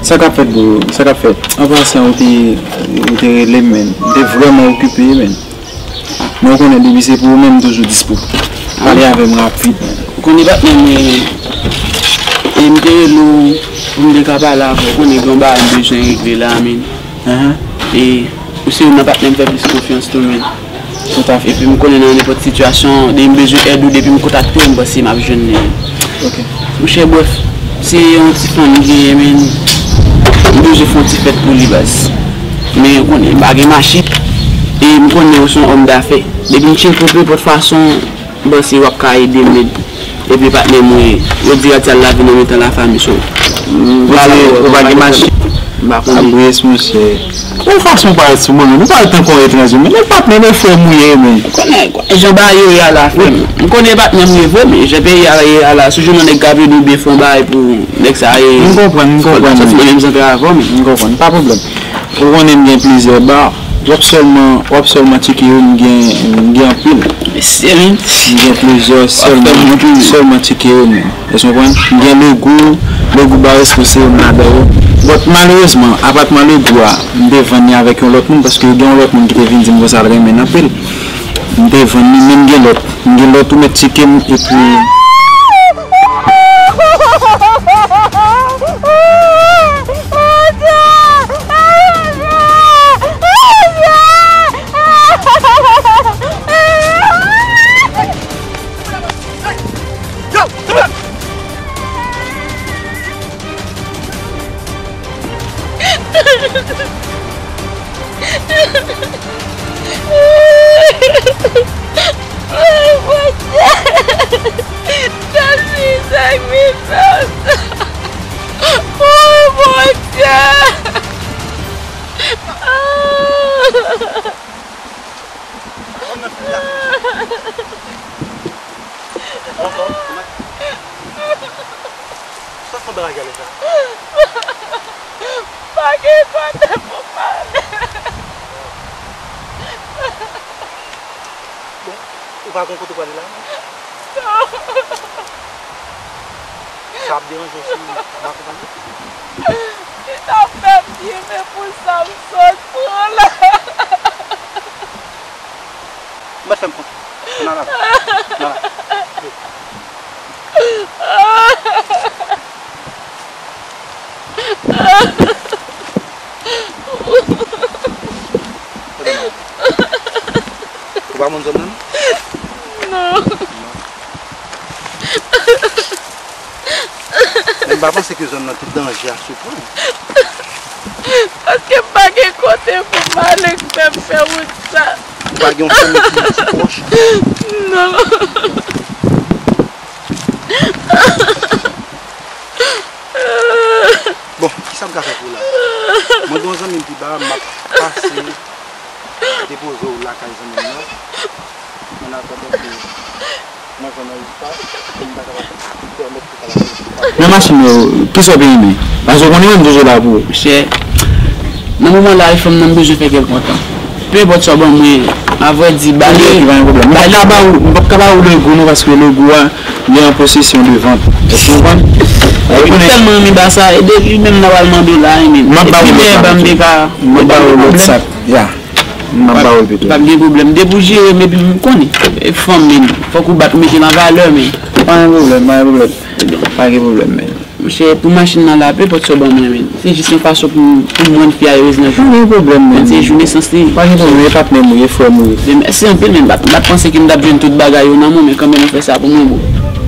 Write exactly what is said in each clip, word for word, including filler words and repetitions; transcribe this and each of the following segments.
Sa k ap fèt, bro? Sa k ap fèt? An pasan, ou te, ou te rele m, men. M te vrèman okipe, men. Men ou konnen, depi se pou ou menm, m toujou dispo. Pale avè m rapid, men. Ou konnen, patnè m, e, e m te rele w pou m te ka pale avè w. Ou konnen, gen yon bagay m bezwen regle la, men. Ahan. E ou se youn nan patnè m fè plis konfyans tou, men. Toutafè. Epi m konnen nan nenpòt sitiyasyon, depi m bezwen èd ou, depi m kontakte w, m panse m ap jwenn li. Ok. Monchè, brèf, se yon ti fanm m genyen, men m bezwen fè yon ti fèt pou li, baz. Men ou konnen, m pa gen machin, e m konnen ou se yon òm dafè. Depi m tcheke w, nenpòt fason, m panse w ap ka ede m, men. Epi patnè m, wi, yo di radyal la vin nan mitan lafanmi, so. M pa la, ou pa gen machin. M pa konnen. Abris, monchè. Yon fason w parèt sou mwen, menm. Ou parèt tankou yon etranje, men. Nèg patnè, nèg frè m ou ye, men. Ou konnen, jan bagay yo ye a la, frè m. M konnen patnè m ou ye vre, men jan peyi a ye a la, si w jwenn yon nèg k ap ede w byen fè yon bagay pou nèg sa ye. M konprann, m konprann. Mwen menm, m zantre avè w, men. M konprann, pa pwoblèm. Ou konnen m gen plizyè ba. W ap sèlman, w ap sèlman tcheke yo, m gen, m gen anpil. Mesye, wi. M gen plizyè, sèlman, sèlman tcheke yo, men. Èske w konprann? M gen Legou, Legou Baresko se youn ladan yo. But malerezman, apatman Legou a, m te vann li avèk yon lòt moun, paske gen yon lòt moun ki te vin di m konsa l renmen l anpil. M te vann li, men m gen lòt. M gen lòt, ou mèt tcheke m, epi Ay, Bondye! Tèl mize k vin fè w sa! Oh, Bondye! Ah! Sa fè bagay gade sa. Pa gen kote pou m ale. Bon, ou pa gen kote pou ale la, non? Non. Sa ap deranje w si m akonpanye w? Li t ap fè m byen, men pou sa m sot pran la. Mwen fè m kontan. Ann al avè m. Ann al. Tande mwen. Ou pa konn zòn nan, non? Non. Non. Men m pa panse ke zòn nan tout danje a sou pwen. Paske m pa gen kote pou m ale k fè m fè wout sa. Ou pa gen yon fanmi ki, ki pwòch? Non. Bon, kisa m ka fè pou ou la? Mwen gen yon zanmi m pi ba, m ap pase depoze w lakay zanmi m nan. Ann atandan ke mwen jwenn yon espas, pou m ta kapab pèmèt ou kapab fè. Nan machin yo, kisa w pi renmen? Paske w konnen mwen m toujou la pou ou. Monchè, nan moman la, e fanm nan m bezwen fè kè l kontan. Penpòt sa w ban mwen, avrèdi, ba li. Ok, pa gen pwoblèm. M p ap ka ba ou, m p ap ka ba ou Legou non, paske Legou a, li an posesyon de vant. Èske w konprann? Epi m tèlman renmen ba sa, e de li menm nan pral mande w la, e menm. M ap ba ou lòt sa. M ap ba ou lòt sa. Ya. M ap ba ou l pito. Pa gen pwoblèm. Depi w jere m, epi m konnen. E fanm, men. Fòk ou bat, ou mete l an valè, men. Pa gen pwoblèm, pa gen pwoblèm. Pa gen pwoblèm, men. Monchè, pou machin nan la, penpòt sa w ban mwen, men. Se jis yon fason pou, pou m rann fi a erez nan jou. Pa gen pwoblèm, men. Se jou nesans li. Pa gen pwoblèm, e patnè m ou ye, e frè m ou ye. Men mèsi anpil, men. M pa t, m pa t panse ke m t ap jwenn tout bagay yo nan men w, men kanmenm ou fè sa pou mwen, bro.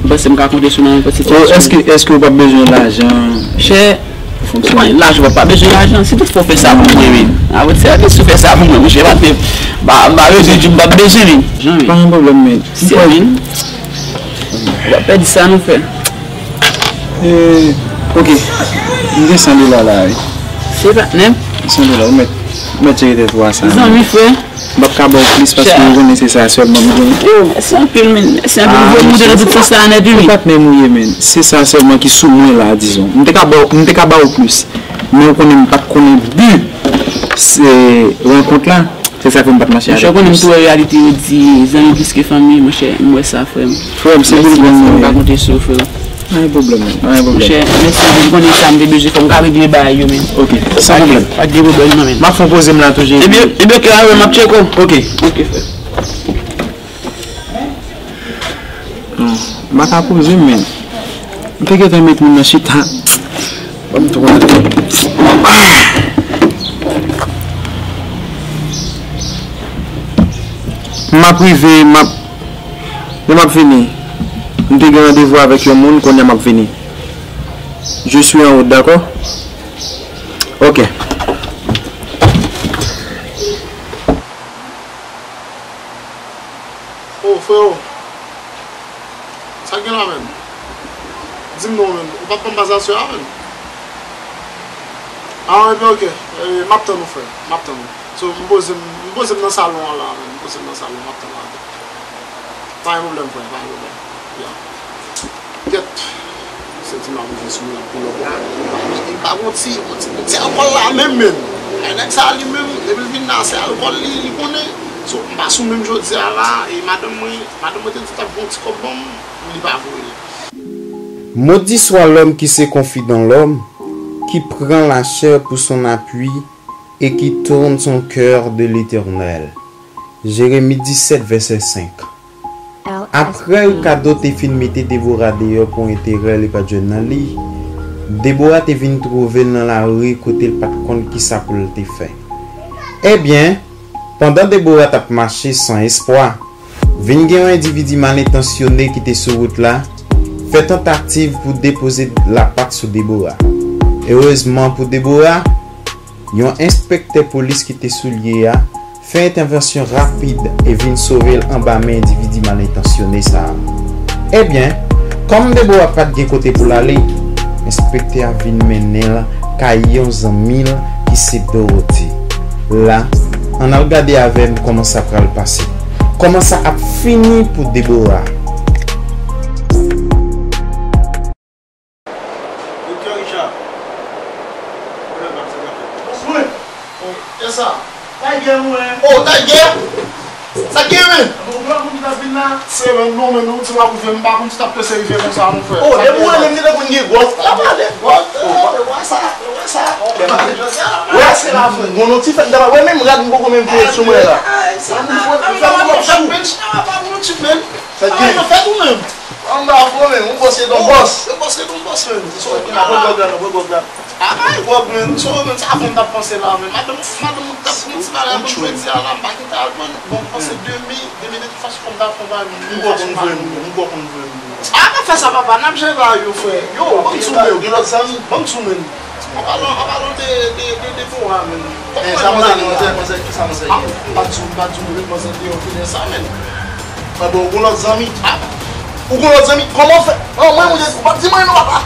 M panse m ka konte sou w nan nenpòt sitiyasyon. Èske, èske ou p ap bezwen lajan? Monchè, Ou konprann? Lajan, w pa bezwen lajan. Si tout fwa w fè sa pou mwen, men. Avèk sèvis, ou fè sa pou mwen, monchè, pa te, pa, pa bezwen di m p ap bezwen, men. Jan, men. Pa gen pwoblèm, men. Se, men. W ap pèdi sa nou fè. Eh, ok. M gen san dola la, wi. Se patnè m. San dola, ou mèt, ou mèt tire tèt ou a sa. Zanmi, frè. M p ap ka ba w plis paske ou konnen se sa sèlman m gen. Yo, mèsi anpil, men. Mèsi anpil. Ou voye m moute nan tout sans la nèt, wi. Se patnè m ou ye, men. Se sa sèlman ki sou mwen la, dizon. M te ka ba w, m te ka ba w plis. Men ou konnen m pa t konnen bi se rankont la. Se sa k fè m pa t mache avèk plis. Monchè, ou konnen m tou wè reyalite yo di zanmi plis ke fanmi, monchè. M wè sa, frè m. Frè m, se pou l bon, mwen. Mèsi, mèsi, m pa konte sou ou, frè m. Pa gen pwoblèm, menn. Pa gen pwoblèm. Monchè, mèsi, ou konnen sa m te bezwen fè, m ka regle bagay yo, menn. Ok, san pwoblèm. Pa gen pwoblèm, non, menn. M ap fè yon poze m la tou, Jezi. Ebyen, ebyen, ok, a, m ap tcheke w. Ok. Ok, frè. Non, m pa ka poze m, menn. M te gentan met moun nan chita. Ban m tou ale. M ap rive, m ap, lè m ap vini. M te gen randevou avèk yon moun, kounye a m ap vini. Je suis en route, dakò? Ok. Oh, freo. Sa k gen la, menn? Di m non, menn. Ou pa t ban m paz aswè a, menn? Ah, ebyen, ok. Eh, m ap tann ou, frè. M ap tann ou. So, m poze m, m poze m nan salon an la, menn. M poze m nan salon, m ap tann ou. Pa gen pwoblèm, frè. Pa gen pwoblèm. Ya. Kèt. Senti m ap rive sou mwen pou lòt bò. E pa gon ti, gon ti, ti alkòl la menm, menn. E nèg sa li menm, depi l vin la, se alkòl li, li konnen. So, m pa sou menm jodi a la, e madanm mwen, madanm mwen te di t ap gen yon ti kòb ban m, li pa voye l. Maudit soit l'homme qui se confie dans l'homme, qui prend la chair pour son appui et qui tourne son cœur de l'Éternel. Jeremi disèt, vèsè senk. Apre Rikado te fin mete Debora deyò pou enterè li pa t jwenn nan li, Debora te vin twouve l nan lari kote l pa t konn kisa pou l te fè. Ebyen, pandan Debora t ap mache san espwa, vin gen yon endividi mal entansyone ki te sou wout la, fè tantativ pou depoze lapat sou Debora. Erezman pou Debora, yon enspektè polis ki te sou lye a fè entèvansyon rapid e vin sove l anba men endividi mal entansyone sa a. Ebyen, kòm Debora pa t gen kote pou l ale, enspektè a vin mennen l kay yon zanmi l ki se Dorothy. La, ann al gade avè m kòman sa pral pase. Kòman sa ap fini pou Debora. Doktè Richard. Pwoblèm nan se zafè. Bòs mwen. Oh, kiyès sa? Tiger mwen. Oh, Tiger? Sa k gen, menn? Bon, ou pran moun ki t ap vin la? Se menm non, menn, ou di w ap rive, m pa konn si t ap prese rive konsa, non, frè. Oh, depi ou renmen m, li te konn gen gwòf. N ap pale. Gwòf, oh, wè sa, wè sa. Wè, se la, frè. Gon non ti fèt, m ta pa wè menm rad m poko menm fouye sou mwen la. Ay, sa, m fè m yon ti, menn. Sa k gen? Anba fò, men, yon bòs se yon bòs. Yon bòs se yon bòs, men. So, kounye a, pran gwòg la, non, pran gwòg la. A, bay gwòg, men. So, men, sa fè m t ap panse la, men. Madanm, madanm mwen t ap fè yon ti bagay pou m jodi a la, m pa gen ta al pran. Bon, m panse demi, demi de tout fason, kòm ta fè yon bagay, m kwè konn vre m, m kwè konn vre m. A, pa fè sa, papa, n ap jere bagay yo, frè. Yo, ban m sou men, ou gen lòt zanmi? Ban m sou men. An palan, an palan de, de, de, de Debora, menn. Eh, sa manzè gen, manzè, manzè, ki sa manzè gen? Ah, m pa t di w, m pa t di w, manzè deyò kilè sa, menn. Ah, bon, ou gon lòt zanmi? Ah, ou gon lòt zanmi? Kòman w fè? Non, mwen, ou pa t di mwen non, papa.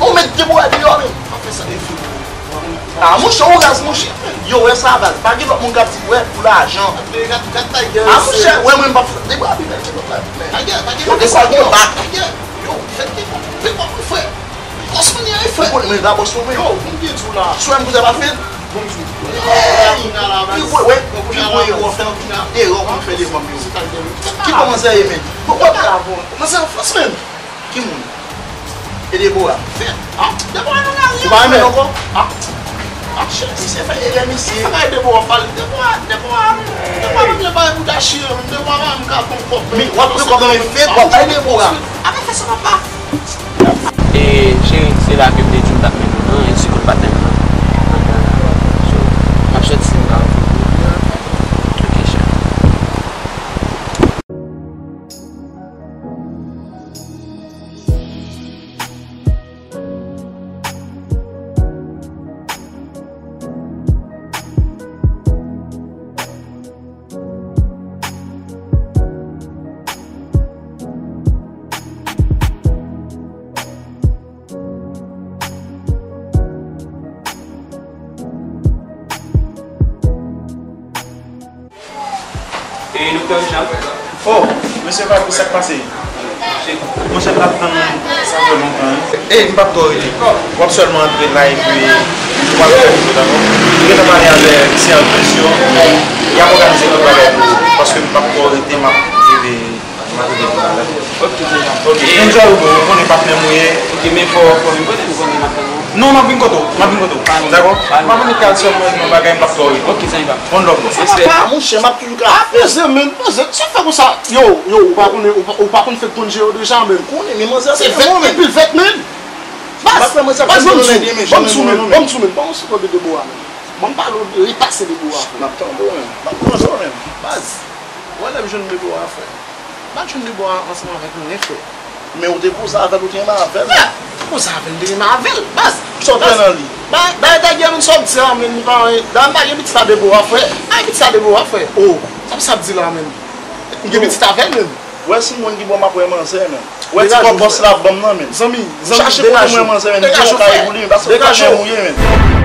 Ou met Debora deyò, menn. Pa fè sa, e fi. Ah, monchè, ou raz, monchè. Yo, wè sa, baz. Pa gen lòt moun k ap di, wè, pou lajan. Ah, monchè, wè, mwen, m p ap fè. Debora pi bèl ke lòt la. Yo, Debora gon bak. Yo, fè Debora, Debora, frè. Bòs mwen ye, frè. Ou konnen mwen pa bòs mwen. Yo, m byen di w la. Swè m pou sa pa fèt. Bon, m di w. Pi gwo, wè, pi gwo erè w fè nan vi a, erè w konn fè devan m yo. Ki kòmanse ye, men? Bon, wè, nan se anfans, men. Ki moun? E Debora. Fèt. Ah, Debora nan lari. Ou pa renmen l ankò? Ah. Ah, chè, misye fè erè, misye. Sa bay Debora pale. Debora, Debora, Debora menm lè bay bouda chire, menm Debora pa menm ka pran kòb. Men w ap pran kòb nan men fèt, w ap bay Debora. A pa fè sa, papa. E, cheri, se la ke m te di w m t ap mennen w nan, e se kout patèn nan. So, m ap sòti, m ka vini. Ok, cheri. E doktè Richard? Oh, mesye Fabrice, sa k pase? Monchè, m t ap tann ou, sa fè lontan, wi. E, m p ap twò rete. W ap sèlman antre la epi ou pral fè yon foto, dakò? M gentan pale avèk sèvis yo, y ap òganize tout bagay pou ou, paske m p ap twò rete, m ap rete, m ap rete pou talè. Ok, zanmi pa m. Ok. Enjoy ou, bro. Ou konnen patnè m ou ye. Ok, men fò, fò vin kote m, konnen m ap tann ou. Non, m ap vin kote w. M ap vin kote w. Pa nou. Dakò? Pa nou. M ap vin kal sèlman yon bagay, m p ap twò rete. Ok, zanmi pa m. One love, bro. Respè. Apa, monchè, m ap toujou ka. Ah, poze, men, poze. Sa fè konsa? Yo, yo, ou pa konnen, ou pa, ou pa konn fè konn je yo deja, men. Konnen, men manzè se fèt, men. Epi l fèt, men. Baz, baz, ban m sou, ban m sou, men. Ban m sou, men. Ban m sou kote Debora, men. Ban m pale w de repase Debora, frè. M ap tande w, men. M ap manje w, men. Baz, ou wè lè m jwenn Debora, frè. M pa t jwenn Debora ansanm avèk nou, nen, frè. Men ou te koze avè l, ou te renmen avè l. Frè, koze avè l, m te renmen avè l, baz. Sa w te wè nan li? Ba, ba, ta gen moun sa w di a, men li pa anyen. Da m pa gen pitit a Debora, frè. Pa gen pitit a Debora, frè. Oh, sa w ap di la, men. M gen pitit avè l, men. Wè si moun ki bon m ap wè manzè, men. Wè ti kòb bòs la ap ban m nan, men. Zanmi, zanmi, chache kote m wè manzè, men. Di m yon kay pou li, men. Paske ou pa fè mouye, men.